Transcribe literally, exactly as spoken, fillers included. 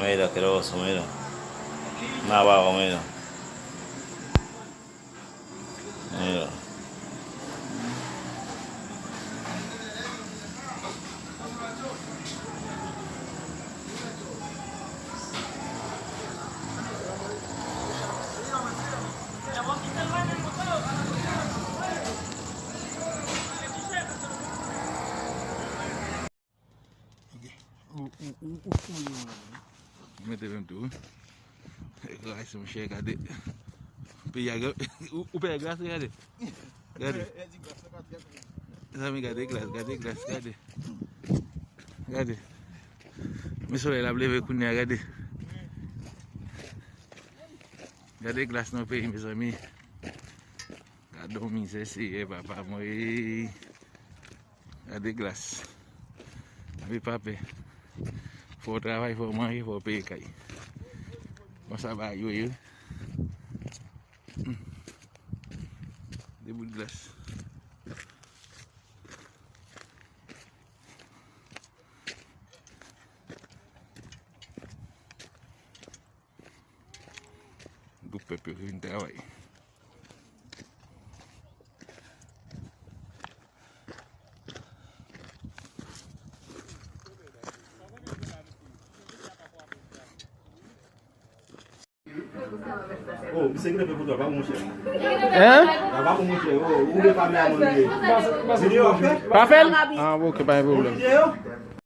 Mira, qué loco, mira. Una vaca, mira. Mira. Ok. Ou, ou, ou, ou fon li yon la. Mete menm tou. Gras, monchè, gade. Peyi a, ou, ou pè gras, gade. Gade. Zanmi, gade glas, gade glas, gade. Gade. Men solèy la ap leve kounye a, gade. Gade glas nan peyi, mezanmi. Gade yon mizè, Seyè, papa mwen. Gade glas. Epi pa pè. Fò w travay, fò w manje, fò w peye kay. Konsa bagay yo ye. Hmm. De bout glas. Gwoup pèp yo ki vin travay. Oh, misye ki te fè foto a, pa pou monchè. Hein? Pa pou monchè, oh, ou vle pa mè a moun li. Videyo ap fè? Pa fè l? Ah, ok, pa gen pwoblèm. Videyo?